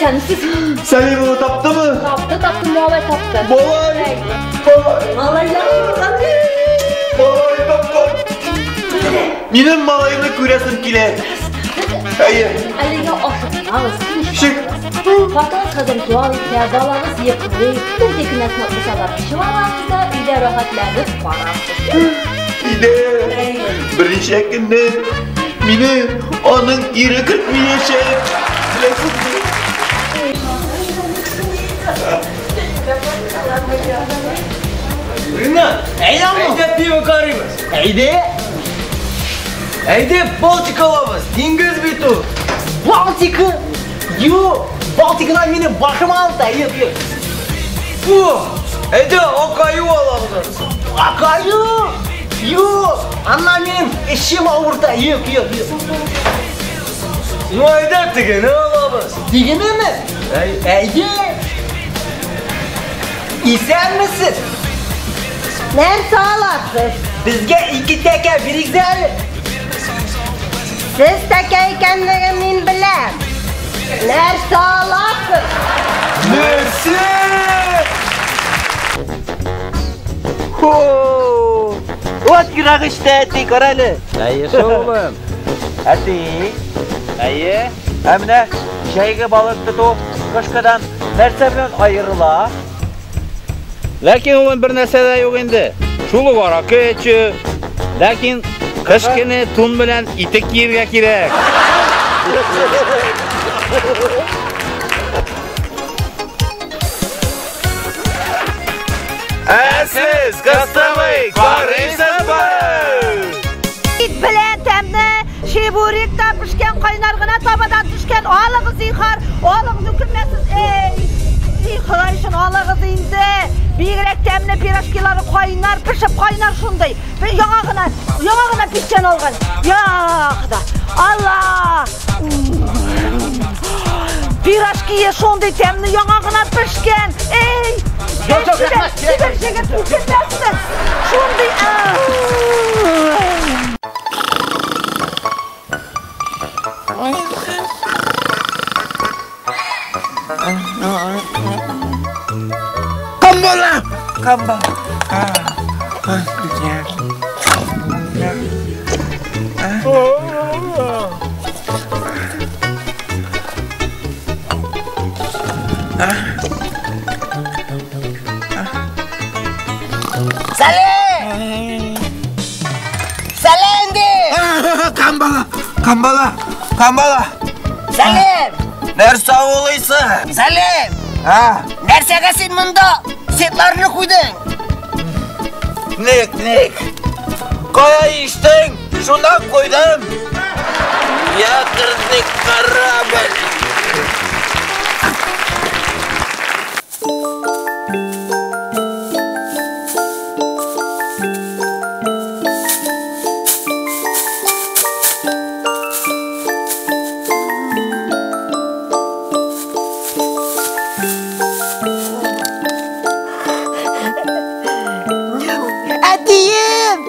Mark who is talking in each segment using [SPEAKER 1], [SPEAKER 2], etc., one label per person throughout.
[SPEAKER 1] Исәнмесез.
[SPEAKER 2] Сәлим улы таптымы?
[SPEAKER 1] Тапты, тапты, малай тапты.
[SPEAKER 2] Малай! Малай!
[SPEAKER 1] Малай яхшы.
[SPEAKER 2] Малай тапкан! Минем малаемны күрәсем килә. Әйе.
[SPEAKER 1] Әлегә ашыкмагыз.
[SPEAKER 2] Чик.
[SPEAKER 1] Хатыныгыз хәзер ял итә, балагыз йоклый. Бер кенә сәгать пешеп аласыз да өйдә рәхәтләнеп карарсыз.
[SPEAKER 2] Өйдә берничә көннән мине аның ире көтмәячәк. Беләсезме?
[SPEAKER 3] Ринат, әйдә, әйдә пиво карыйбыз. Әйдә. Әйдә Балтика алабыз. Диңгез бит ул.
[SPEAKER 4] Балтика? Юк, Балтикадан минем башым авырта. Юк, юк.
[SPEAKER 3] О, әйдә Акаю алабыз.
[SPEAKER 4] Акаю? Юк, аннан минем эчем авырта. Юк, юк, юк.
[SPEAKER 3] Ну әйдә тегене алабыз.
[SPEAKER 4] Тегенеме? Әйдә. Исәнмесез?
[SPEAKER 5] Нәрсә аласыз?
[SPEAKER 4] Безгә ике тәкә бирегез әле.
[SPEAKER 5] Сез тәкә икәнлеген мин беләм. Нәрсә аласыз?
[SPEAKER 2] Нәрсә? Хо! Вот ерак эштә, әти, кара әле.
[SPEAKER 3] Әйе, шул улым.
[SPEAKER 2] Әти.
[SPEAKER 3] Әйе.
[SPEAKER 2] Ә менә җәйге балык тоту кышкыдан нәрсә белән аерыла?
[SPEAKER 3] Ләкин улым бер нәрсә дә юк инде. Шул ук аракы эчү. Ләкин кыш көне тун белән итек киергә кирәк.
[SPEAKER 2] Ә сез, кыстыбый, карыйсызмы?
[SPEAKER 5] Ит белән тәмле чебурек та пешкән, кайнар гына табадан төшкән. Алыгыз зинһар, алыгыз, үкенмәсез. Эй, эй, Ходай өчен алыгыз инде. Бигрәк тәмле пирожкилары кайнар, пешеп кайнар шундый. Бер яңа гына, яңа гына пешкән алган. Я, Хода. Алла! Пирожки шундый тәмле, яңа гына пешкән. Эй!
[SPEAKER 4] Юк, юк, рәхмәт.
[SPEAKER 5] Чибәр җегет, үкенмәссең. Шундый.
[SPEAKER 2] Камбала! Камбала.
[SPEAKER 4] Сәлем! Сәлем ди!
[SPEAKER 2] Камбала! Камбала! Камбала!
[SPEAKER 4] Сәлем!
[SPEAKER 2] Нәрсә уйлыйсың?
[SPEAKER 4] Сәлем!
[SPEAKER 2] А?
[SPEAKER 4] Нәрсәгә син монда сетларны куйдың?
[SPEAKER 2] Ник, ник? Кая иштең? Шунда куйдым. Якорный корабль.
[SPEAKER 4] Әтием!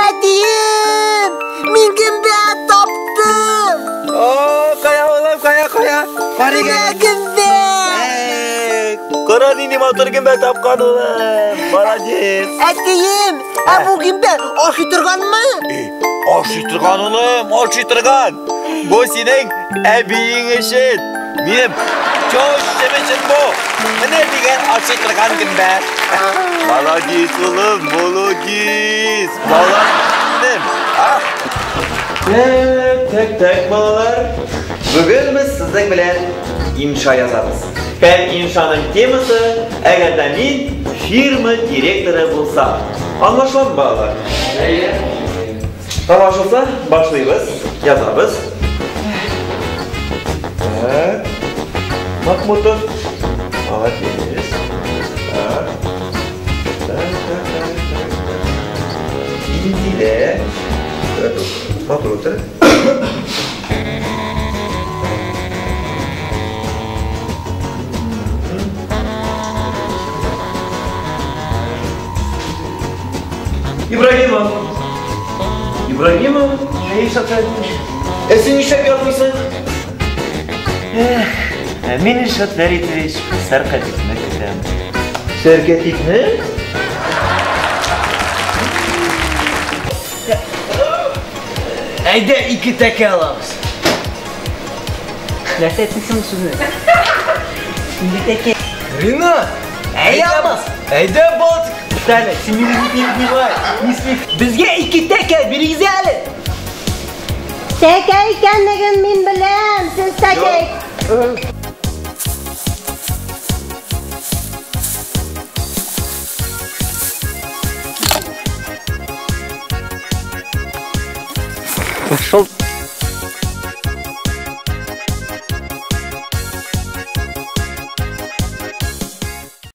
[SPEAKER 4] Әтием! Мин гөмбә таптым!
[SPEAKER 2] О, кая улым, кая, кая? Карыйк
[SPEAKER 4] Менә
[SPEAKER 2] әле.
[SPEAKER 4] гөмбә!
[SPEAKER 2] Эй, кара нинди матур гөмбә тапкан улым. Молодец.
[SPEAKER 4] Әтием, ә бу гөмбә ашый торганмы?
[SPEAKER 2] Ашый торган улым, ашый торган. Бу синең әбиең өчен. Минем тещам өчен бу. Менә дигән ашый торган гөмбә. Молодец улым, молодец. Балам минем. А? Так, так, так, балалар. Бүген без сезнең белән инша язабыз. Һәм иншаның темасы, әгәр дә мин фирма директоры булсам. Аңлашыламы, балалар?
[SPEAKER 3] Әйе.
[SPEAKER 2] Аңлашылса, башлыйбыз, язабыз. Так. Махмутов. Молодец. Так. Так, так, так, так, так. Инзилә. Матур утыр. Ибрагимов. Ибрагимов? Әй, Сәфәр. Ә син нишләп язмыйсың? Эх,
[SPEAKER 6] Ә мин Илшат Фәритович сәркатипне көтәм.
[SPEAKER 2] Сәркатипне?
[SPEAKER 4] Әйдә ике тәкә алабыз. Нәрсә әйттең соң сүзне? Инде тәкә.
[SPEAKER 2] Ринат!
[SPEAKER 4] Әй, Алмаз!
[SPEAKER 2] Әйдә Балтик!
[SPEAKER 4] Таня, син мине не перебивай, не смей. Безгә ике тәкә бирегез әле.
[SPEAKER 5] Тәкә икәнлеген мин беләм, сез тәкә.
[SPEAKER 3] Шул